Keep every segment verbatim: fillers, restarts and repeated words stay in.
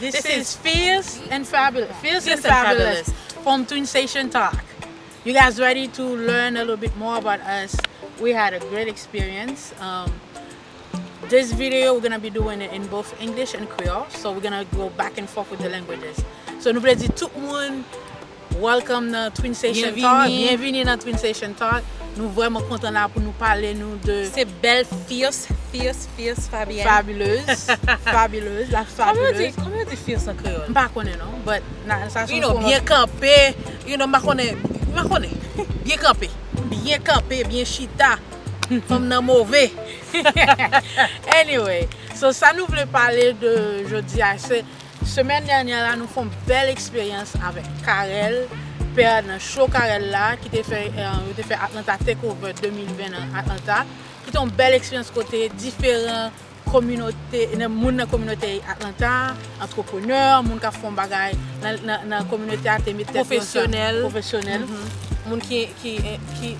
This is Fierce and Fabulous. Fierce and Fabulous from Twin Station Talk. You guys ready to learn a little bit more about us? We had a great experience. Um, this video, we're gonna be doing it in both English and Creole. So we're gonna go back and forth with the languages. So nou vle di tout moun, welcome nan Twin Station Talk. Byenvini nan Twin Station Talk. Nou vrèman kontan la pou nou pale nou de Se bèl fierce, fierce, fierce Fabienne. Fabuleuse, Fabuleuse, la Fabuleuse. Kòman yo di fierce an kreyòl? M pa konnen non, but na, sa se You know, byen kanpe, you know, m pa konnen, m pa konnen. Byen kanpe, byen kanpe, byen chita. Fanm nan move. Anyway, so sa nou vle pale de jodi a, se semèn dènyè la nou fè yon bèl eksperyans avèk Carel Père nan show Carel la ki te fè, euh, yo te fè Atlanta Takeover de mil ven nan Atlanta, ki te yon bèl eksperyans kote diferan kominote, nan moun nan kominote Atlanta, antreprenè, moun k ap fè yon bagay nan, nan, nan kominote a te met tèt yo ansanm. Pwofesyonèl. Pwofesyonèl. Moun ki ki ki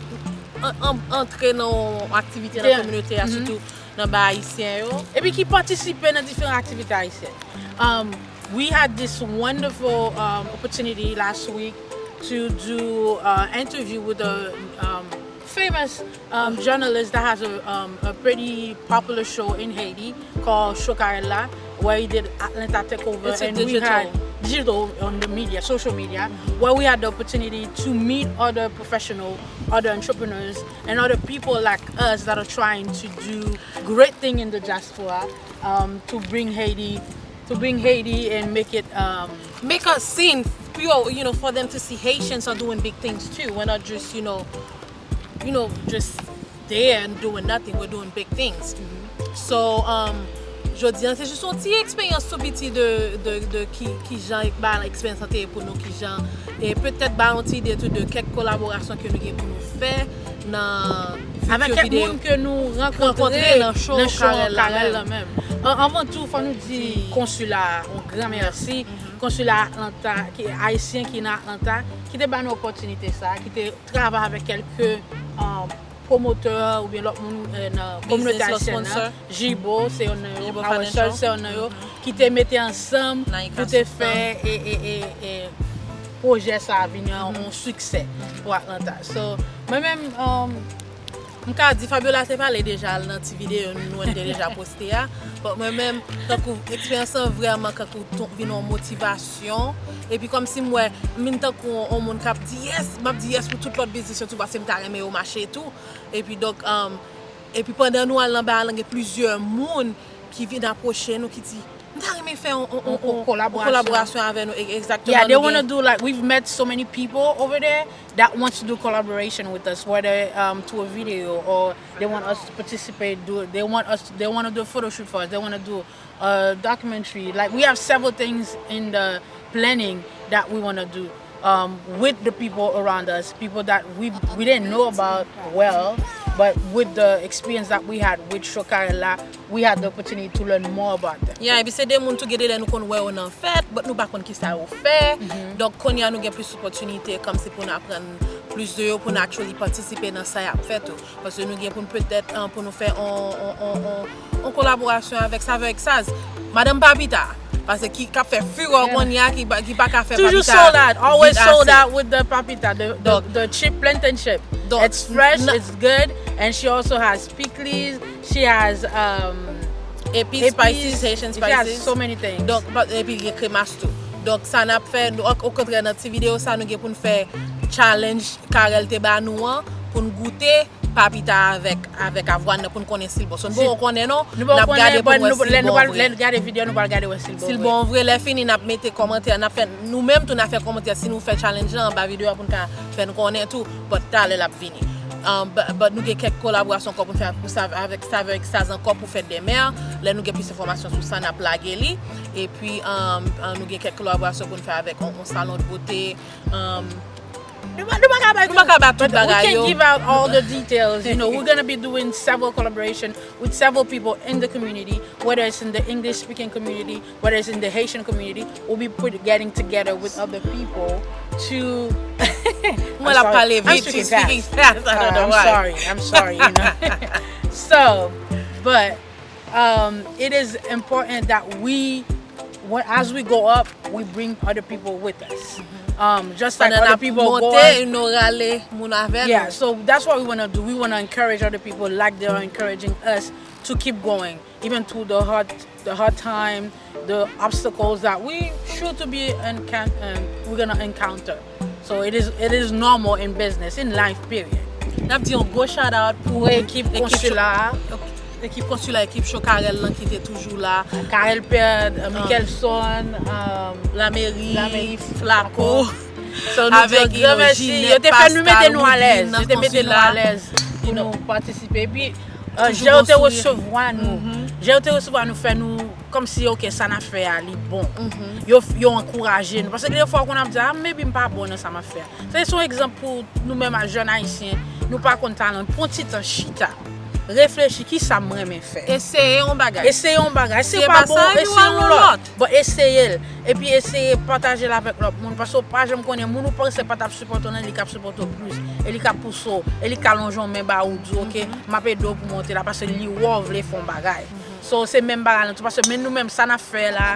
an- an- antre nan yon aktivite nan kominote a, sitou nan ba ayisyen yo. Epi ki patisipe nan diferan aktivite ayisyen. Um, we had this wonderful um, opportunity last week to do an interview with a um, famous um, journalist that has a, um, a pretty popular show in Haiti called Show Carel la, where he did Atlanta Takeover. It's a And we digital. Had digital on the media, social media, where we had the opportunity to meet other professional, other entrepreneurs, and other people like us that are trying to do great thing in the diaspora um, to bring Haiti, to bring Haiti and make it. Um, Make a scene, you know, you know, for them to see Haitians are doing big things too. We're not just, you know, you know, just there and doing nothing. We're doing big things. So, um, jodi an se jis yon ti eksperyans tou piti de, de, de ki, ki jan ba eksperyans lan te ye pou nou, ki jan, e petèt ba yon ti ide tou de kèk kolaborasyon ke nou gen pou nou fè nan avèk future kèk video. Moun ke nou rankontre Rankontre nan show nan show Carel la Carel menm. La menm. An- Anvan tou, fò nou di konsila yon gran mèsi. Konsila Atlanta, ki ayisyen ki nan Atlanta, ki te ba nou opòtinite sa, ki te travay avèk kèlke um, pwomotè oubyen lòt moun euh, nan kominote Business, lòt ayisyèn sponsor. Nan. Jibo, se yon nan yo, Jibo Power Financial. Search, se yon nan yo, ki te mete ansanm Naika pou te Sosa. Fè e, e, e, e pwojè sa a vin yon yon siksè pou Atlanta. So, mwen menm, um, m ka di Fabiola te pale deja nan ti videyo nou te deja poste a. But mwen menm, tankou eksperyans lan vrèman tankou ton- vin yon motivasyon. Epi kòmsi m wè, m vin tankou yon moun k ap di yes, m ap di yes pou tout lòt biznis yo tou paske m ta renmen yo mache tou. Epi donk, um, epi pandan nou al nan bagay lan, gen plizyè moun ki vin apwoche nou ki di, m ta renmen fè yon, yon, yon, Yon yon kolaborasyon. Kolaborasyon avè nou, e- exactement. Yeah, they Nou want to gen- do like we've met so many people over there that wants to do collaboration with us, whether um, to a video or they want us to participate, do they want us, they want to do a photo shoot for us, they want to do a documentary. Like we have several things in the planning that we want to do um, with the people around us, people that we we didn't know about well, but with the experience that we had with Show Carel la, we had the opportunity to learn more about them. Yeah, epi se de moun tou gen de lè nou konn wè yo nan fèt, but nou pa konn kisa yo fè. Donk kounye a nou gen plis opòtinite kòmsi pou n aprann plis de yo, pou n actually patisipe nan sa y ap fè tou. Paske nou gen pou n petèt an, pou nou fè on, on, on, on, on kolaborasyon avèk Saveur Extase. Madanm Papita, paske ki k ap fè fureur kounye a, ki, pa- ki pa ka fè Toujours Papita sold out. Always vit sold ase. Out with the papita, the, the, Donk- the chip, plantain chip. Donk- It's fresh, na- it's good, and she also has pickles. She has um, Epi spices, Haitian She has spices. So many things. Donk, pa- epi gen kremas tou. Donk, sa n ap fè, nou, o- okontrè, nan ti videyo sa, nou gen pou n fè challenge Carel te ba nou an, pou n goute papita avèk, avèk avwàn nan, pou n konnen si l bon. So, nou poko konnen non, Nou pa n ap konnen, gade pou but n wè nou, si lè l nou bon pral, lè vre. Nou gade videyo, nou pral gade wè si l bon. Si l bon vre, lè fini, n ap mete kòmantè, n ap fè, nou menm tou, n ap fè kòmantè, si nou fè challenge lan anba videyo a pou n ka fè n konnen tou, but talè l ap vini. Um, but, but nou gen kèk kolaborasyon ankò pou n fè pou sa, avèk Saveur Extase ankò pou fèt dè mè. Lè nou gen plis enfòmasyon sou sa, n ap lage li. Epi, um, uh, nou gen kèk kolaborasyon pou n fè avèk on, on salon de beauté. Um, Nou pa, nou pa ka bay Nou pa ka bay tout but we bagay can yo. Give out all the details. You know, we're gonna be doing several collaboration with several people in the community, whether it's in the English speaking community, whether it's in the Haitian community. We'll be put, getting together with other people to. Mwen la pale vit, she's speaking fast. I don't know why. I'm sorry. I'm sorry. You know. So, but um, it is important that we when, as we go up, we bring other people with us. Um, just like other people go up. Pandan n ap monte, nou rale moun avè nou. Yeah, so that's what we want to do. We want to encourage other people like they are encouraging us to keep going, even through the hard, the hard time, the obstacles that we sure to be encounter, um, we're gonna encounter. So it is, it is normal in business, in life, period. N ap di yon gwo shout out pou ekip konsila, ekip konsila, ekip Chokarèl lan ki te toujou la. Karel Pè, Mikelson, um, Lameri, Lameri Flako. So nou di yon gran mèsi. Yo te fè nou mete nou alèz. Yo te mete nou alèz pou nou patisipe. Epi, uh, jan yo te resevwa nou, jan yo te resevwa nou fè nou kòmsi, ok, sa n ap fè a, li bon. Yo, yo ankouraje nou. Paske gen de fwa, ou konn ap di, ah, maybe m pa bon nan sa m ap fè a. Se, se yon egzanp pou nou menm a jèn ayisyen, nou pa konn talan. Pran ti tan, chita. Reflechi, kisa m renmen fè? Eseye yon bagay. Eseye yon bagay. Si se pa bon, eseye yon lòt. Bon, eseye l. Epi eseye pataje l avèk lòt moun. Paske w pa janm konnen, moun ou panse pa t ap sipòte w nan, li k ap sipòte w plis. E li k ap pouse w. E li k alonje yon men ba ou, di w, ok, m ap ede w pou w monte la, paske li wè w vle fè yon bagay. So, se menm bagay lan tou, paske men nou menm, sa n ap fè la,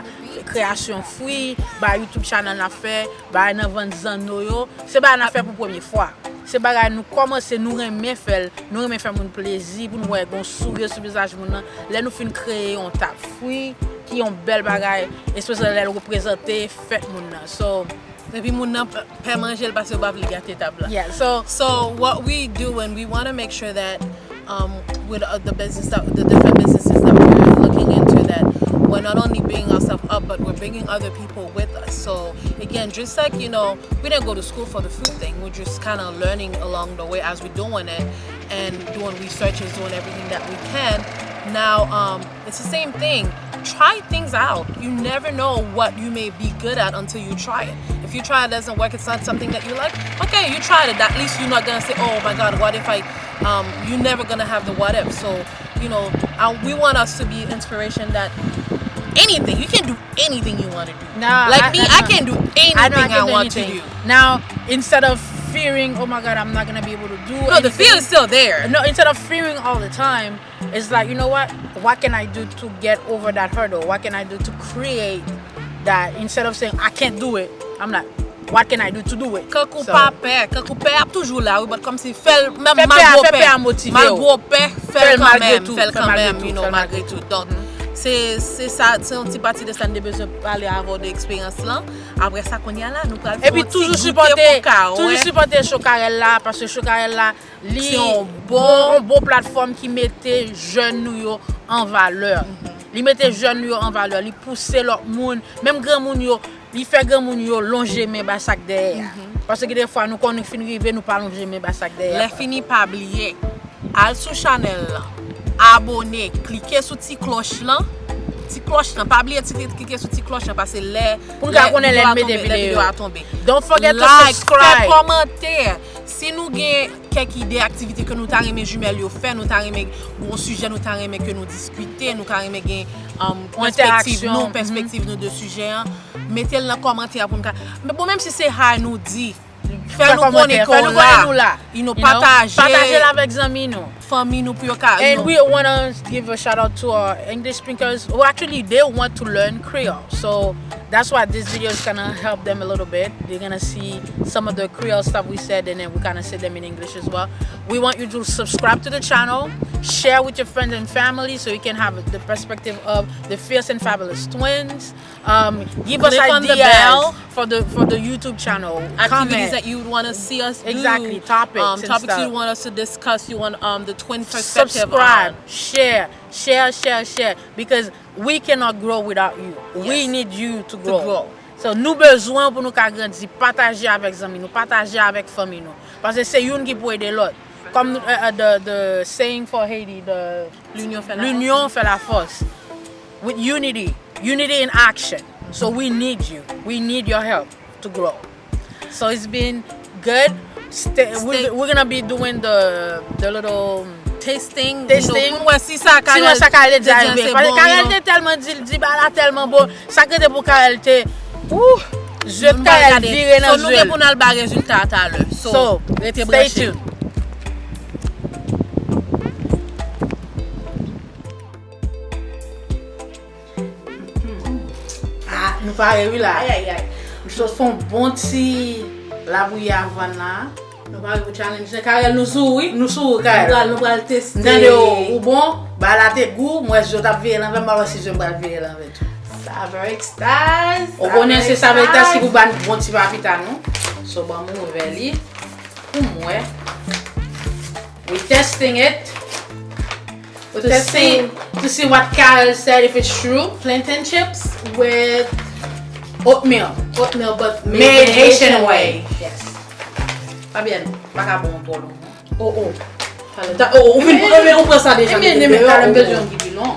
kreyasyon fwi, ba YouTube channel n ap fè, bagay nan vann zanno yo, se bagay n ap fè pou premye fwa. Se bagay nou kòmanse, nou renmen fè l, nou renmen fè moun plezi, pou nou wè gon souri sou vizaj moun nan. Lè nou fin kreye yon tab fwi, ki yon bèl bagay, espesyalman lè l reprezante fèt moun nan. So, epi moun nan p-, pè manje l paske yo pa vle gate tab la. Yeah, so, so what we do, and we want to make sure that, um, with, uh, the business that, the different businesses that we're looking into, that we're not only bringing ourselves up, but we're bringing other people with us. So again, just like, you know, we didn't go to school for the food thing. We're just kind of learning along the way as we're doing it and doing researches, doing everything that we can. Now, um, it's the same thing. Try things out. You never know what you may be good at until you try it. If you try it, doesn't work, it's not something that you like, okay, you tried it. At least you're not gonna say, oh my God, what if I, um, you're never gonna have the what if. So, you know, I, we want us to be inspiration that anything, you can do anything you want to do. Nah, like I, me, I, I can do anything I want to do. Now, instead of fearing, oh my God, I'm not gonna be able to do anything. No, the fear is still there. No, instead of fearing all the time, it's like, you know what? What can I do to get over that hurdle? What can I do to create that? Instead of saying, I can't do it, I'm like, what can I do to do it? Kankou pa pè, kankou pè ap toujou la, wi, but kòmsi fè l, menm malgre w pè, malgre w pè, fè l kanmenm, fè l kanmenm, you know, malgre tout. Donk, se, se sa, se yon ti pati de sa n te bezwen pale avè w de eksperyans lan. Apre sa, kounye a la, nou pral fè yon ti goute pou ka wè. Epi toujou sipòte, toujou sipòte Chokarèl la, paske Chokarèl la, li se yon bon, yon bon platfòm ki mete jèn nou yo an valè. Li mete jèn nou yo an valè, li pouse lòt moun, menm granmoun yo, li fè granmoun yo lonje men ba sa k dèyè a. Paske gen de fwa, nou konn fin rive, nou pa lonje men ba sa k dèyè a. Lè fini, pa bliye, al sou chanèl lan, abone, klike sou ti klòch lan. Ti klòch lan, pa bliye ti, klike sou ti klòch lan, paske lè, pou n ka konnen lè n mete videyo a tonbe. Don't forget to subscribe. Like, fè kòmantè. Si nou gen kèk ide aktivite ke nou ta renmen jimèl yo fè, nou ta renmen gon sijè nou ta renmen ke nou diskite, nou ta renmen gen, um, pèspektiv nou, pèspektiv nou de sijè an, mete l nan kòmantè a pou n ka. Men bon, menm si se hi nou di, fè nou konnen ke w la. You know, pataje, pataje l avèk zanmi nou, fanmi nou pou yo ka, you know. And we wanna give a shout out to our English speakers who actually they want to learn Creole. So that's why this video is gonna help them a little bit. They're gonna see some of the Creole stuff we said, and then we kinda say them in English as well. We want you to subscribe to the channel, share with your friends and family so you can have the perspective of the Fierce and Fabulous twins. Um, give us ideas for the, for the YouTube channel. Activities that you would wanna see us do. Exactly, topics and stuff. Um, topics you want us to discuss, you want, um, the twin perspective on. Subscribe, share, share, share, share, because we cannot grow without you. We need you to grow. To grow. So, nou bezwen w pou nou ka grandi. Pataje avèk zanmi nou, pataje avèk fanmi nou. Paske se youn ki pou ede lòt. Kòm, euh, euh, the, the saying for Haiti, the, l'union fait la force. L'union fait la force. With unity, unity in action. So we need you. We need your help to grow. So it's been good. Stay, we, we're gonna be doing the, the little tasting, you know, tasting, pou n wè si sa Karèl te di an se bon, you know. Paske Karèl te tèlman di, l di bagay la tèlman bon. Sa k rete pou Karèl te, ouh, zye Karèl vire nan zye l. So, nou gen pou n al bay rezilta a talè. So, rete branche. Stay tuned. Nou pare wi la. Ayayay. M sot fè yon bon ti labouyi avwàn la. Nou pare pou challenge la. Karèl, nou sou wi. Nou sou wi, Karèl. Nou pral, nou pral teste. M tande w, ou bon. Bagay la te gou, m wè zye w t ap vire l anvè, m pa wè si zye m pral vire l anvè tou. Saveur Extase. Ou konnen se Saveur Extase ki pou ban bon ti papita nou. So, ban m ouvè li pou m wè. We testing it. We To testing see. To see what Karèl said, if it's true. Plantain chips with Oatmeal. Oatmeal, but Made Haitian way. Yes. Fabien, pa ka bon twò long. Oh, oh. Ta- oh, ou vin pran, men ou pran sa deja. Ebyen, mete men deyò, talè m oh, bezwen oh. Yon ki pi long.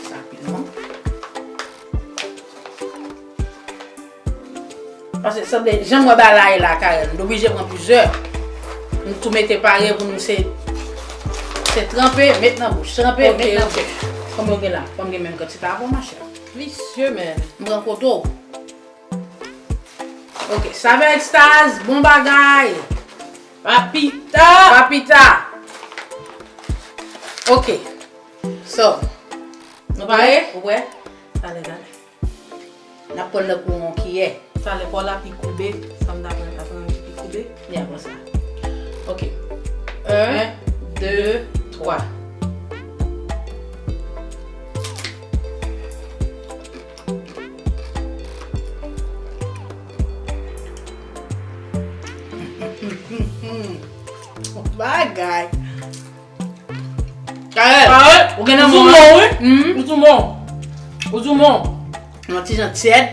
Sa pi long. Paske sanble, jan m wè bagay la ye la, Karèl, m t oblije pran plizyè. Nou tou mete pare pou nou se, se tranpe, met nan bouch, tranpe, Ok, met nan ok. Bouch. Konbyen w gen la? Konbyen menm kantite avè w, machè? Visye, men. M pran kote w. Ok, Saveur Extase, bon bagay. Papita. Papita. Ok. So, Nou pare? Ou wè? Talè, talè. N ap pran nan kou yon kiyè. Talè, kò la pi koube. Sa m ta pran, ta pran yon pi koube. Li ap pran sa. Ok. Un, de, twa. Bagay. Karèl, Karèl, ou gen nan ou sou mwen. Mwen, wi. Hmm? Ou sou mwen. Ou sou mwen. Yon ti jan tyèd,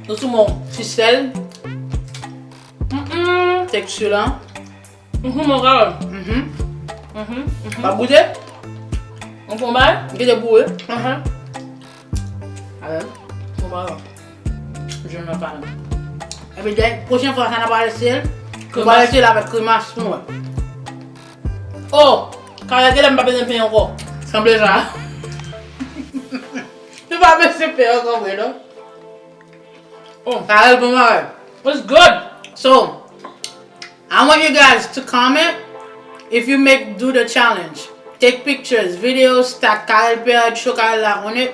Ou sou mwen. Ti sèl, Mm-mm. Teksti lan. Ou sou mwen, Karèl. Mhm. Mhm. W ap goute? Ou bon bay? M kite boure. Mhm. Alò, Bon bay. je ne parle. Epi dè, pwochen fwa sa n ap eseye l. Nou pral eseye l avèk kremas pou nou wè. Oh! Karèl, genlè m pa bezwen pen ankò. Sanble sa. Nou pa bezwen pen ankò vre non. Oh. Karèl bon bagay. It's good. So, I want you guys to comment if you make do the challenge. Take pictures, videos, tag Karèl P R H Show Karèl la on it.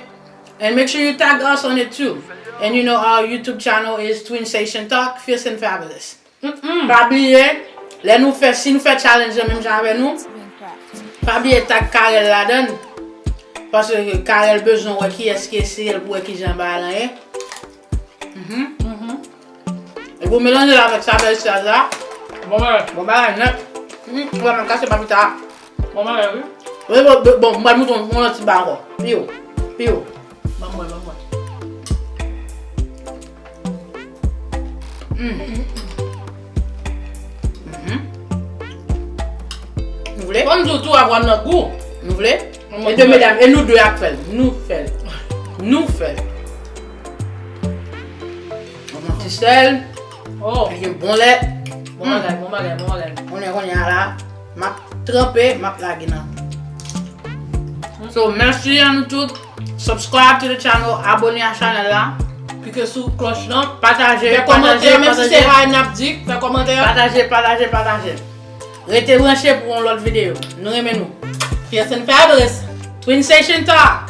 And make sure you tag us on it too. And you know our YouTube channel is Twin Station Talk, Fierce and Fabulous. Mm-mm. Pa bliye, lè nou fè, si nou fè challenge la menm jan avè nou, pa bliye tag Karèl ladann. Paske Karèl bezwen wè kiyès ki eseye l pou wè kijan bagay lan ye. Mhm. Mhm. Epi w melanje l avèk Saveur Extase la. Bon bagay. Bon bagay nèt. Hmm, ou wè m ap kase papita. Bon bagay, wi. Wi, bon, bon, bon, m pral moutre w yon lòt ti bagay ankò. Pi wo. Pi wo. Ban mwen, ban mwen. Hmm. Mhm. Nou vle? Ban m di w tou, avwàn nan gou. Nou vle? Mwen E de mwen. Medam, e nou de ak fè l. Nou fè l. Nou fè l. Yon ti sèl. Oh. Li gen bon lèt. Bon bagay, bon bagay, bon bagay. Konnen, konnen a la. M ap tranpe, m ap lage nan. So, mèsi a nou tout. Subscribe to the channel, abone a chanèl la. Klike sou klòch lan. Pataje, Fè kòmantè, pataje, menm si se pataje. Hay n ap di, fè kòmantè. Pataje, pataje, pataje. Rete branche pou yon lòt videyo. Nou renmen nou. Fierce and Fabulous. Twin Station Talk.